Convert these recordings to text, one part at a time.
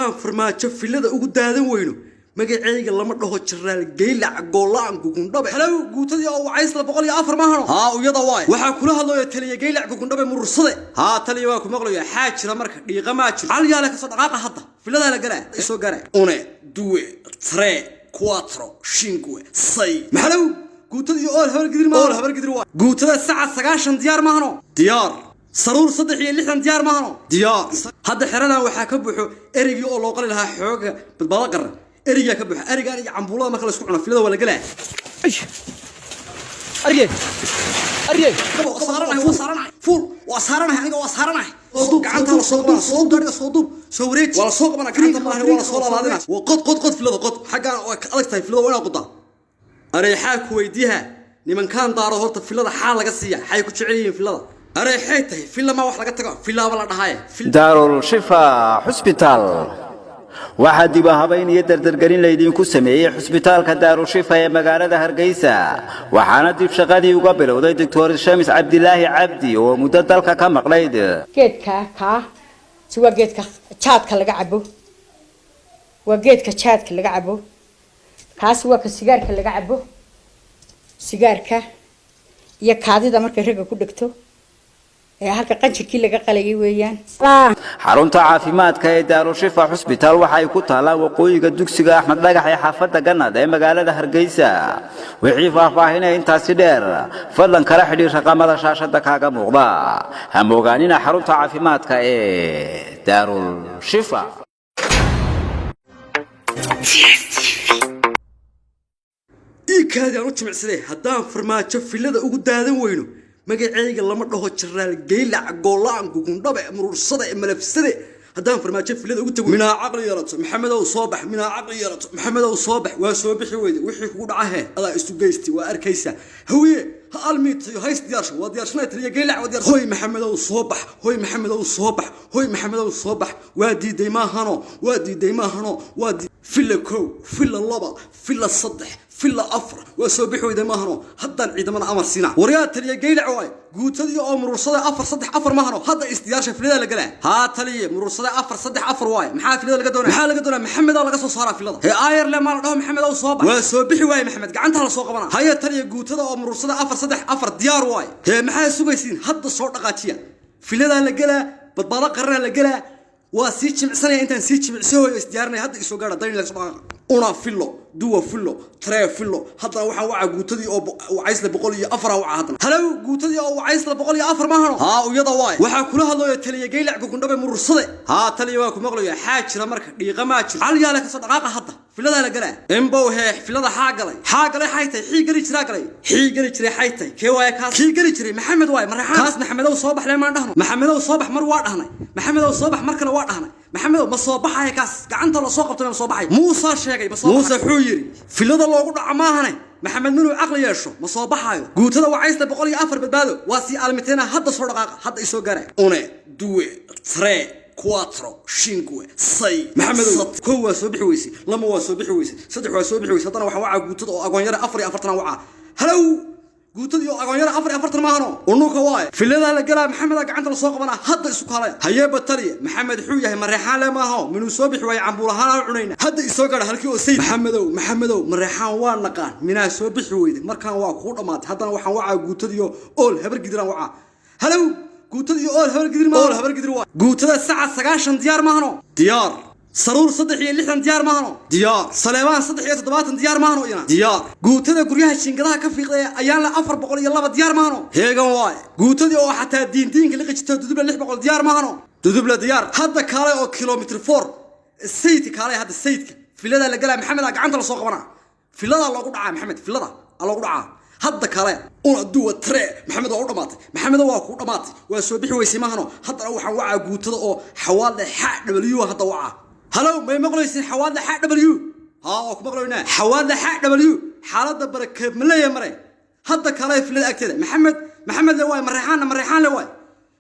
Haddaan Farmaajo filada ugu daadan weyno, magacayga lama dhaho Jaraal Geylac Goolaan Gugundhabe. Halow, guutadii oo Wacaysla 104 maahano? Haa, uyada waay. Waxaa kula hadlaya taliya Geylac Gugundhabe Murursade. Haa taliya, waa ku maqlaya. Xaa jira marka? Dhiiqa maa jiro? Calyaale kasoo dhaqaaqa, hadda filadaa la galaa, isoo gara. Une, due, tre, quattro, cinque, sei. Maxalow, guutadii ool Habargidir ma? Ool Habargidir waay. Guutada Sacad 90 diyaar maahano? Diyaar. Saruur 63 diyaar maahano? Diyaar. Hadda xeradan waxaa ka buuxo erigii oo loo qali lahaa xooga Badbaado Qaran. Erigaa ka buuxa, erigaan iyo cambuulada marka la isku cuno, filada waa la gelaa. Arye, arye. Waa saaranahay, waa saaranahay, fuul, waa saaranahay aniga, waa saaranahay. Gacanta la soo qabana, soo duub, soo duub, soo wareeji, waa la soo qabana. Gacanta maahan, waa la soo laalaadina. Waa qod, qod, qod filada, qod xaggaan. Waa ka adag tahay filada, waa inaad qodaa. Areexaa ku weydiiha nimankaan daaro, horta filada xaa laga siiya? Xay ku jecel yihiin filada? Areexay tahay fila ma wax laga tago, filaaba la dhahaaye. Daarul Shifa Xusbitaal. Waxaa dib u habayn iyo dardargelin laydinku sameeyey xusbitaalka Daarushifa ee magaalada Hargeysa, waxaana dib shaqadii uga bilowday Doctor Shamis Cabdilaahi Cabdi oo muddo dalka ka maqnayd. Geedka kaa si waa geedka jaadka laga cabo, waa geedka jaadka laga cabo. Kaasi waa ka sigaarka laga cabo, sigaarka iyo kaadida markay ragga ku dhegto ee halka qanjirkii laga qalayay weeyaan. Xarunta caafimaadka ee Daarushifa Xusbitaal waxa ay ku taallaa waqooyiga dugsiga Axmed Dhagax ee xaafadda Ganad ee magaalada Hargeysa. Wixii faahfaahinaya intaasi dheer, fadlan kala xidhiir raqamada shaashada kaaga muuqda. Ha moogaanina xarunta caafimaadka ee Daarul Shifa. Iikaadii aan u jimicsaday. Haddaan Farmaajo filada ugu daadan weyno, magacayga lama dhaho Jaraal Geylac Goolaan Gugundhabe Murursade Malafsade. Haddaan Farmaajo filada ugu tago, minaa caqli yeelato. Maxamedow soo bax, minaa caqli yeelato. Maxamedow soo bax, waa soo bixi weyde. Wixii kugu dhaca he adaa isu geysti, waa arkaysaa. Hawiye ha almiitayo, hays diyaarsho, waa diyaarsanay taliya Geylac, waa diyaarsan. Hoy Maxamedow soo bax, hoy Maxamedow soo bax, hoy Maxamedow soo bax. Waa diiday maahano, waa diiday maahano, waa filla kow, filla laba, filla saddex, filla afar. Waa soo bixi weyday maahano? Haddaan ciidamada amar siina. Waryaa, taliya Geylac waay. Guutadii oo Murursada 434 maahano? Hadda isdiyaarsha, filada la galaa. Haa taliye, Murursada 434 waay. Maxaa filada laga doonaya? Maxaa laga doonaya? Maxamedaa laga soo saaraa filada. Hee, aayarle maa la dhaho Maxamed ow soo bax. Waa soo bixi waaye Maxamed, gacanta la soo qabana. Haye taliye, guutada oo Murursada 434 diyaar waay. Hee, maxaa sugaysiin? Hadda soo dhaqaajiya, filadaa la gelaa, Badbaado Qaranaa la gelaa. Waa sii jimicsanaya, intaan sii jimicsahoyo isdiyaarinaya, hadda isoo gaadha dayn laga soo dhaqaaqa. Una fillo, due fillo, tre fillo. Haddana waxaan wacaa guutadii oo Wacaysla 104 wacaa haddana. Halow, guutadii oo Wacaysla 104 maahano? Haa, uyada waay. Waxaa kula hadlaya taliya Geylac Gugundhabe Murursade. Haa taliya, waa ku maqlaya. Xaa jira marka? Dhiiqa maa jiro? Calyaale kasoo dhaqaaqa, hadda filadaa la galaa. Imbow hee, filada xaa galay? Xaa galay? Xay tahay? Xii geli jiraa galay, xii geli jiray. Xay tahay? Kee waaye kaas? Kii geli jiray Maxamed waaye. Mareexaan kaas. Maxamedow soo baxlee maan dhahno? Maxamedow soo bax mar waa dhahnay, Maxamedow soo bax mar kale waa dhahnay. Maxamedow ma soo baxaya kaas? Gacanta la soo qabtay, ma soo baxay? Muusa sheegay ma soo. Muuse wuxuu yidhi filada loogu dhaco maahane, Maxamed minuu caqli yeesho ma soo baxaayo. Guutada Wacaysta 104 badbaado, waa sii aalmiteena. Hadda soo dhaqaaqa, hadda isoo gaara. Une, due, tre, quattro, cinque, sei. Maxamedow kow waa soo bixi weysay, lama waa soo bixi weysay, saddex waa soo bixi weysay. Haddana waxaan wacaa guutada oo Agoonyara 44 wacaa. Halow, guutadii oo Agoonyara 44 maahano? Unuka waaye. Filadaa la galaa, Maxamedaa gacanta la soo qabanaa, hadda isu kaalaya. Hayee bataliye, Maxamed wuxuu yahay Mareexaan le maaho? Minuu soo bixi waaye, cambuul ahaan aan cunayna. Hadda isoo gaadha halkii oo sayid. Maxamedow, Maxamedow, Mareexaan waa naqaan, minaa soo bixi weyday? Markaan waa kuu dhammaatay. Haddana waxaan wacaa guutadii ool Habargidiraan wacaa. Halow, guutadii ool Habargidir ma? Ool Habargidir waa. Guutada Sacad 90 diyaar maahano? Diyaar. Saruur 63 diyaar maahano? Diyaar. Saleebaan 73 diyaar maahano? Iyana diyaar. Guutada guryaha jiingadaha ka fiiqday ayaan la 402 diyaar maahano? Heegan waaye. Guutadii oo xataa diindiinka liqi jirta Dudubla 600 diyaar maahano? Dudubla diyaar. Hadda kaalay oo kilomitr 4 sayidka kaalay, hadda sayidka filadaa la galaa, Maxamed gacanta la soo qabanaa, filadaa loogu dhacaa, Maxamed filada loogu dhacaa. Hadda kale, una, due, tre. Maxamed waa u dhamaatay, Maxamed waa kuu dhamaatay, waa soo bixi weysay maahano? Haddana waxaan wacaa guutada oo Xawaadle xa W hadda wacaa. Halow, may maqlaysin? Xawaadle xa W. Haa, waa ku maqlaynaa. Xawaadle xa W, xaaladda barake maleeya mare. Hadda kale filada agteeda. Maxamed, Maxamed le waay, Mareexaanna Mareexaan le waay.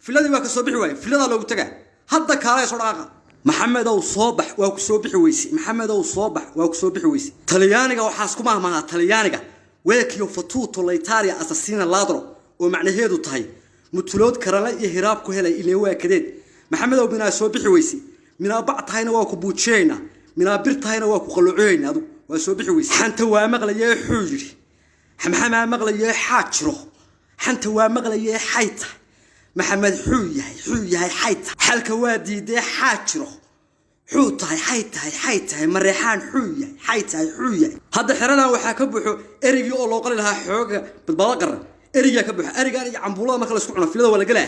Filadii waa ka soo bixi waaye, filadaa loogu tagaa. Hadda kaalay soo dhaqaaqa. Maxamedow soo bax, waa ku soo bixi weysay. Maxamedow soo bax, waa ku soo bixi weysay. Talyaaniga waxaas ku mahmahaa, Talyaaniga vecchio fottuto l'Italia assassina ladro, oo macnaheedu tahay mutulood karanle iyo hiraab ku helay ilee waa kadeed. Maxamedow, minaa soo bixi weysay? Minaa bac tahayna waa ku buujinaynaa, minaa bir tahayna waa ku qalloocinaynaa. Adigu waa soo bixi weyse. Xanta waa maqlayee, xuu yidhi xamxamaa maqlayee, xaa jiro. Xanta waa maqlayee, xay tahay Maxamed, xuu yahay, xuu yahay, xay tahay. Xalka waa diidee, xaa jiro, xuu tahay, xay tahay, xay tahay mareexaan, xuu yahay, xay tahay, xuu yahay. Hadda xeradan waxaa ka buuxo erigii oo loo qali lahaa xooga Badbaado Qaran. Erigaa ka buuxa, erigaan iyo cambuulada marka la isku cuno filada waa la gelaa.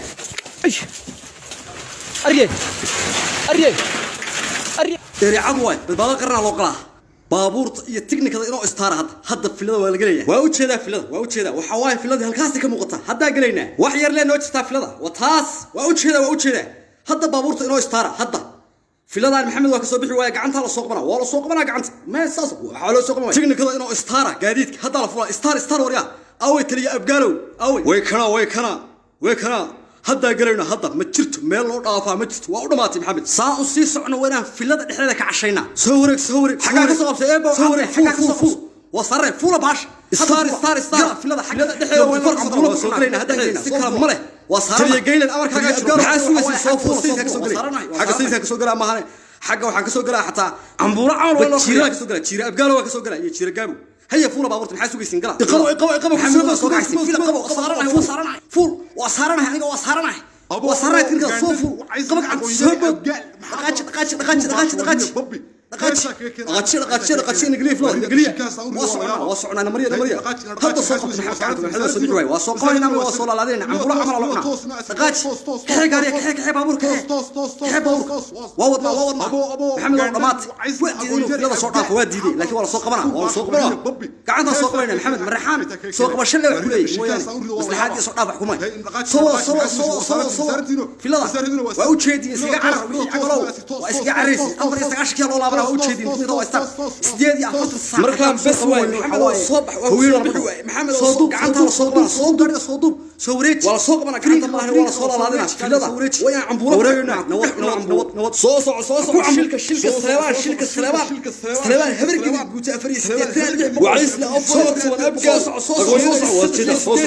Aryey, aryey, aryey. Ericad waay, Badbaado Qaranaa loo qalaa. Baabuurta iyo tiknikada inoo istaara. Hadda filada waa la gelaya. Waa ujeedaa filada, waa ujeedaa. Waxa waaye filadii halkaasi ka muuqata. Haddaa gelaynaa, wax yar lee noo jirtaa filada. Waa taas, waa ujeedaa, waa ujeedaa. Hadda baabuurta inoo istaara. Hadda filadaan Maxamed waa ka soo bixi waaya. Gacantaa la soo qabanaa, waa la soo qabanaa gacanta. Mee saas waxaa loo soo qabanaya? Tiknikada inoo istaara, gaadiidka haddaa la fulaa. Istaar, istaar, waryaa awey, taliya Abgaalow awey. Way kana, way kana, way kana. Haddaa gelayno. Hadda ma jirto meel loo dhaafaa, ma jirto. Waa u dhamaatay Maxamed. Saa u sii socno, waa inaan filada dhexdeeda ka cashaynaa. Soo wareeg, soo wareeg. Xaggaa ka soo qabsay eebo, soo wareeg. Xaggaa ka soo qabso, waa sarre fuula baasha. Istaar, istaar, istaar. Filada xagga dhexdeeda waa inaan cambuulo soo gelayna hadda, si kale ma leh. Waa saaran taliya Geylan, amarkaaga jiro. Maxaa sugaysa? Soo fuula, sayidka ka soo gelay. Xagga sayidka ka soo gelaa maahane, xagga waxaan ka soo gelaa xataa cambuulo camal waa loo jiira ka soo gelaa. Jiira Abgaalo waa ka soo gelaa iyo jiira Gaabo. Haya, fuula baabuurta. Maxaa sugaysin? Gala. Iqabo, iqabo, iqabo. Maxamed waa soo kacaysin. Fila qabo, waa saaranahay, waa saaranahay. Fuul, waa saaranahay aniga, waa saaranahay, waa saaranahay. Tinka soo fuul, qaba gacanta, soo bood. Dhaqaaji, dhaqaaji, dhaqaaji, dhaqaaji, dhaqaaji, dhaqaaji, dhaqaaji, dhaqaaji, dhaqaaji. Nagaliya filada, nagaliya. Waa soconaa, waa soconaa. Namariya, namariya. Hadda soo qabta Maxamed gacanta. Maxamed soo bixi waay. Waa soo qabanayna, waa soo laalaadinayna. Cambuulo camal loo cunaa. Dhaqaaji, kaxee gaariga, kaxee, kaxee baabuur, kaxee, kaxee baabuurka. Waa wadnaa, waa wadnaa. Maxamed waa dhamaatay. Waa diiday inuu filada soo dhaafo, waa diiday, laakiin waa la soo qabanaa, waa la soo qabanaa. Gacantaa soo qabanayna. Maxamed Mareexaan soo qabasho le wax ku leeyahy mooyaane, maslaxaad iyo soo dhaaf wax kumay. Soo wada, soo wada, soo wada, soo wada, soo wada. Filada waa ujeediin, iskaga carar wixii cagalow, waa iskaga cararaysi. 94-kii loo laabana, waa ujeediin. Tinta waa istar 48 saac. Markaan bes waay Maxamed oo soo bax, waa soo bixi waay Maxamed oo soo gacanta la soo qabana. Soo duub, soo duub, soo wareeji. Waa la soo qabana gacanta maahan, waa la soo laalaadina filada. Waa inaan cambuulo wareegayna. Nabad, nabad, nabad, nabad. Soo soco, soo soco. Shilka, shilka Saleebaan, shilka Saleebaan, Saleebaan habargedi guuta 84 wacaysla 14 Abgaal. Soo soco, soo soco, waa jeeda. Soo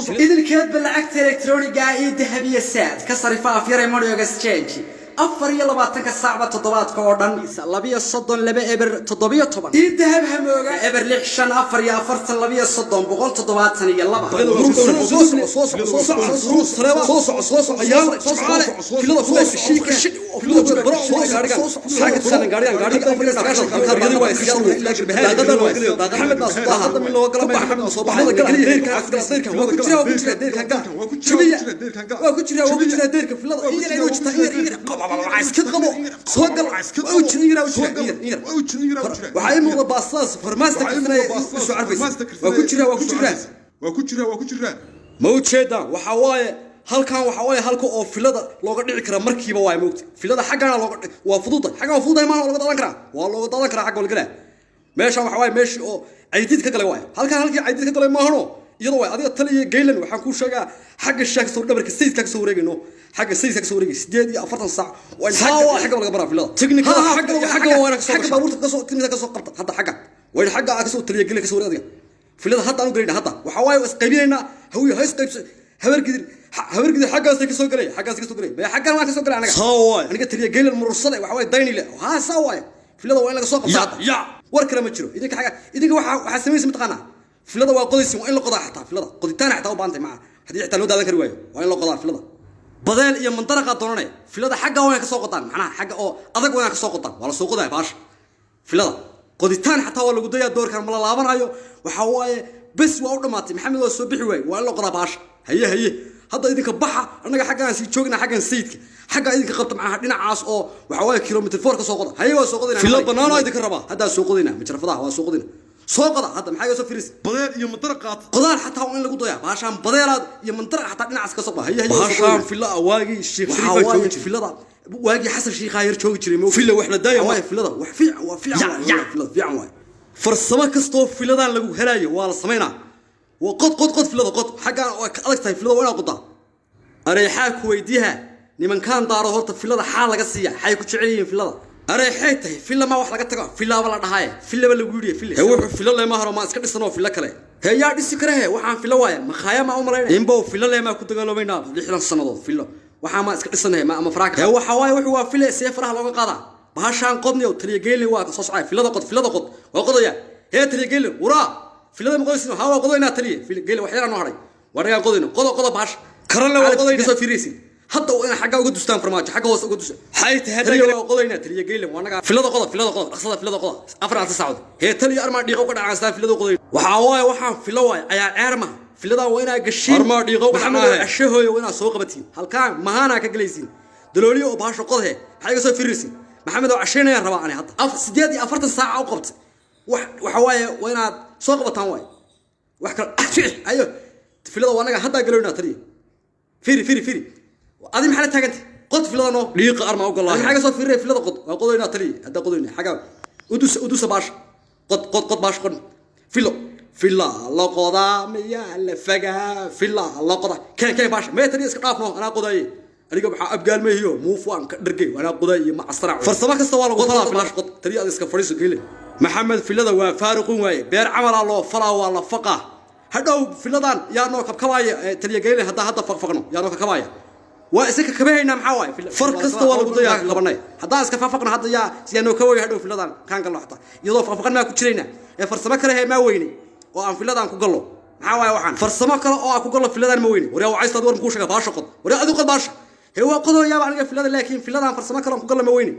soco. Idilkeedba lacagta elektroniga iyo dahabiya Saad ka sarifa Afyare Money Exchange 24-ka saacba toddobaadka oo dhan. 32 2 0 17. Ii dahab hamooga 065 44 32 172. Soo soco, soo soco, waa ku jira, waa ku jira deyrka filada. In yar inuu jirta, in yar, in yar iska qabo, soo gal. Waa u jira, in yar, u jira, in yar. Waxaa ii muuqda baastadaas farmaasta karsanaya isu carfaysa. Waa ku jira, waa ku jira, waa ku jira, waa ku jira. Ma ujeedaan? Waxa waaye halkan, waxa waaye halka oo filada looga dhici karaa markiiba waaye. Moogta filada xaggana looga waa fududahay, xaggan waa fududahay maana, waa looga daadan karaa, waa looga daadan karaa xagga walgalaa. Meeshan waxa waaye meeshii oo Caydiid ka galay waaye. Halkan halkii Caydiid ka galay maahano, iyadoo waay. Adiga taliya Gaylan, waxaan kuu sheegaa xagga shaa kasoo dhabarka sayidka kasoo wareegayno, xagga sayidka kasoo wareegay 48 saac. Waa in xagga laga baraa filada tiknikada, xagga iyo xagga waa kasoo xagga baabuurta kasoo tiknikada kasoo qabta. Hadda xagga waa in xagga kasoo taliya Gaylan kasoo wareeg. Adiga filada hadda aanu gelayna. Hadda waxa waaye isqaybinaynaa. Hawiye ha isqaybsa, Habargidir, Habargidir xaggaasay kasoo galay, xaggaasay kasoo galay. Bee xaggan waan kasoo galay aniga. Saa waay aniga taliya Gaylan Murursade waxa waaye daynile. Ha, saa waaye, filada waa in laga soo qabta hadda. Ya war kale ma jiro. Idinka xagga, idinka waxaa samaysa mataqaanaa, filada waa qodaysin, waa in la qodaa xataa. Filada qoditaan xataa u baahan tahay maca, haddii xitaa loo daadan kari waayo waa in la qodaa filada. Badeel iyo mandaraqa doonanaya filada xagga waa in ka soo qodaan, macnaha xagga oo adag waa in ka soo qodaan. Waa la soo qodaya baasha filada, qoditaan xataa waa lagu dayaa. Doorkan ma la laabanayo. Waxa waaye bes, waa u dhamaatay. Maxamed waa soo bixi waaye, waa in la qodaa baasha. Haye, haye, hadda idinka baxa, annaga xaggaan sii joogna. Xaggan sayidka, xagga idinka qabta, macnaha dhinacaas oo waxa waaye kilometer 4 ka soo qoda. Haye, waa soo qodayna. Filo banaano idinka rabaa. Haddaa soo qodayna majarafadaha, waa soo qodayna. Soo qoda hadda, maxaa iga soo firis? Badeel iyo mandara qaata. Qodaal xataa waa in lagu dayaa baashaan, badeelaad iyo mandara xataa dhinacaas ka soo qoda. Haye, haye, baashaan fila waagii Sheekh Shariif joogi jiray, filada waagii Xasan Sheekh yar joogi jiray. Fila wax la daaya waaye, filada wax fiican waa, fiican waay filada, fiican waay. Farsamo kastoo filadan lagu helayo waa la samaynaa. Waa qod, qod, qod filada, qod. Xaggaan waa ka adag tahay filada, waa inaad qodaa. Areexaa ku weydiiha nimankaan daaro horta filada xaa laga siiya, xay ku jecel yihiin filada. Areexay tahay fila ma wax laga tago, filaaba la dhahaaye, filaba lagu yidhi fila. He, wuxuu filo leema horo maa iska dhisanoo filo kale. He, yaa dhisi kara? He, waxaan filo waaya makhaaya maa u malaynaya inbow filo leemaa ku dagaalomaynaa 60 sannadood filo. Waxaa ma iska dhisanahay ma ama faraha? Hee, waxa waaye wuxuu waa file, see faraha looga qaadaa? Bahashaan qodniyo, taliya Geelin waa ka soo socaya. Filada qod, filada qod, waa qodaya. Hee, taliya Geelin, waraa filada ma qodaysin? Haa, waa qodaynaa, taliya Geelin. Wax yaraa noo hadhay, waa nagaan qodayno. Qodo, qodo bahasha karanle, waa qodayna. Kasoo fiiraysin hadda waa inaa xagga uga dustaan Farmaajo, xagga hoose uga dusa. Xay tahay, taliya? Waa qodaynaa, taliya Geelin, waa nagaa. Filada qoda, filada qoda, dhaqsada, filada qoda, 4 saacadood. Hee, taliya, armaa dhiiqo ka dhacaan filada qoday. Waxaa waaye waxaan filo waaye ayaa ceer maha. Filadan waa inaa gashiin, armaa dhiiqo uga dhacaan. Ashahooyo waa inaa soo qabatiin, halkaan mahaanaa ka galaysiin. Dalooliyo oo bahasha qodhe, maxay iga soo fiiraysiin? Maxamed oo cashaynayaan rabaa ani hadda. 48 saaca u qabtay. Wax waxa waaye waa inaad soo qabataan waaye. Wax kale ayo, filada waa naga haddaa galoynaa. Taliya, firi, firi, firi. Adi maxaa la taagantay? Qod filada noo, dhiiqa armaa u galaa. Maxaa ka soo fiirinaya? Filada qod, waa qodoynaa, taliya, haddaa qodoynaa. Xagga udusa, udusa baasha, qod, qod, qod baasha, qod filo. Fila la qodaa miyaa la fagaa? Fila la qodaa. Keen, keen baasha. Mee, taliya, iska dhaafno, anaa qodaaye. Aniga waxaa abgaal mehiyo muuf waan ka dhargay, anaa qodaay iyo macasara. Farsamo kasta waa lagu falaa filaash. Qod, taliya, ad iska fadhiiso. Geele Maxamed, filada waa faaruqin waaye, beer camalaa loo falaa, waa la faqaa hadhow. Filadan yaa noo kabkabaaya, taliya Geele? Haddaa hadda faqfaqno, yaa noo kakabaya? Waa iska kakabahaynaa. Maxaa waaye, far kasta waa lagu dayaa qabanay. Haddaan iska faqfaqno hadda, yaa noo kawaya hadhow? Filadan kaan gallo xataa iyadoo faqfaqan maa ku jiraynaa? Ee farsamo kale hee maa weynay oo aan filadan ku gallo? Maxaa waaye waxaan farsamo kale oo aan ku gallo filadan ma weynay? Waryaa wacaystaad, war makuu sheega? Baasha qod, waryaa adigu qod baasha. Hee, waa qodoyaaba aniga filada, laakiin filadan farsamo kale aan ku gallo ma weynay.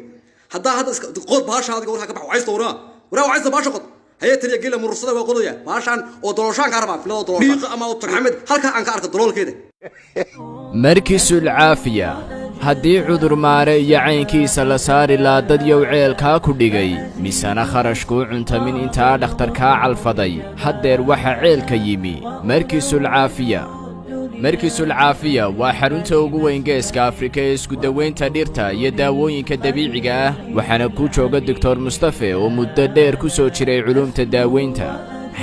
Haddaa hadda iska qod baasha adiga, warkaa ka bax. Wacaysta, waraa, waraa wacaysta, baasha qod. Haye, taliya Geela, murursada waa qodaya baashaan oo dolooshaan kaa rabaa, filada dolooshaan dhiiqa ama u tag. Maxamed, halkaa aan ka arka doloolkeeda. Markisul Caafiya. Haddii cudur maare iyo caynkiisa la saari laa, dadyow ceelkaa ku dhigay, misena kharashkuu cuntamin intaa dhakhtarkaa calfaday, haddeer waxa ceelka yimi Markisul Caafiya. Markisul Caafiya waa xarunta ugu weyn Geeska Afrika ee isku dawaynta dhirta iyo daawooyinka dabiiciga ah, waxaana ku jooga Doctor Mustafe oo muddo dheer ku soo jiray culuumta daawaynta.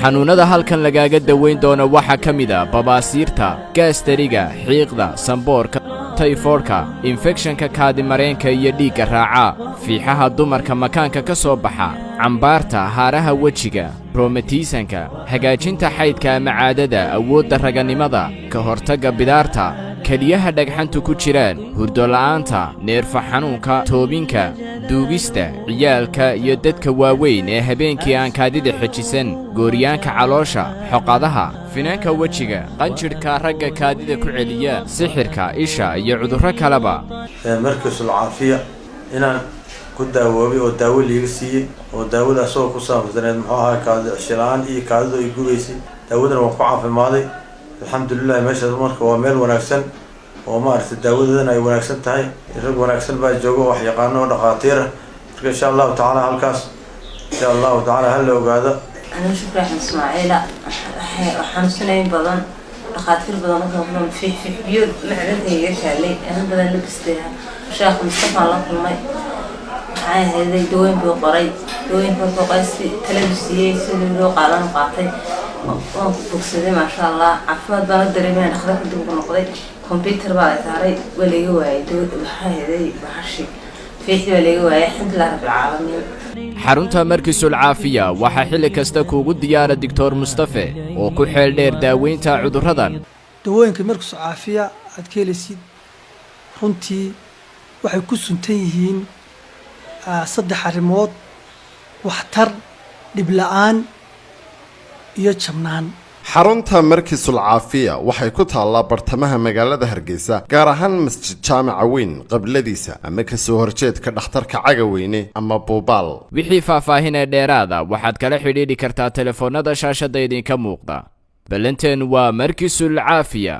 Xanuunnada halkan lagaaga dawayn doono waxaa ka mid a babaasiirta, gaastariga, xiiqda, samboorka, tayfoodhka, infekshanka kaadimareenka iyo dhiigga raaca, fiixaha dumarka makaanka ka soo baxa, cambaarta, haaraha wejiga, roomatiisanka, hagaajinta xaydka ama caadada, awoodda raganimada, ka hortagga bidaarta, keliyaha dhagxantu ku jiraan, hurdola'aanta, neerfa xanuunka, toobinka, duugista, ciyaalka iyo dadka waaweyn ee habeenkii aan kaadida xejisan, gooryaanka caloosha, xoqadaha, finanka wejiga, qanjidhka ragga kaadida ku celiya, sixirka, isha iyo cudurro kaleba. Markasul Caafiya inaan ku daawoobay oo daawo liiga siiyey, oo daawada asagoo ku saabsaneed muxuu ahaa kaadi cesho la-aan iyo kaadidu ay gubaysay. Daawadana waan ku caafimaaday, alxamdulilah. Meeshaas marka waa meel wanaagsan oo maaragtay daawadadana ay wanaagsan tahay. Rag wanaagsan baa jooga oo wax yaqaano oo dhakhaatiir ah. Marka insha Allahu tacaala halkaas insha Allahu tacaala hala ogaado. Anigu Shukri Axmed Ismaaciila, waxay xanuunsanayn badan, dhakhaatiir badan markaan kulan, fiix fiix biyood macdanta iga taalay anan badan la bistaya. Sheekh Mustafaan la kulmay, maxay ahayday, dawooyin buu qoray. Dawooyinka markuu qoray, si taladu siiyey, sidii loo qaadan qaatay, waan ku bogsaday, maasha Allah. Caafimaad baan la dareemaya. Dhakhtarka dib ugu noqday, computer baa la saaray, waa laga waayay dawad, waxaa ahayday bahashi fiixdii baa laga waayay. Alxamdulilah rabbilcaalamiin. Xarunta Markisul Caafiya waxaa xilli kasta kuugu diyaara Doctor Mustafe oo ku xeel dheer daaweynta cudurradan. Dawooyinka Markisul Caafiya aad ka helaysid runtii waxay ku suntan yihiin saddex arrimood: waxtar, dhib la'aan iyo jabnaan. Xarunta Markisul Caafiya waxay ku taallaa bartamaha magaalada Hargeysa, gaar ahaan Masjid Jaamaca Weyn qabladiisa ama kasoo horjeedka dhakhtarka Cagaweyne ama Buubaal. Wixii faahfaahin ee dheeraada waxaad kala xidhiidhi kartaa telefoonnada shaashadda idinka muuqda. Ballanteen waa Markisul Caafiya.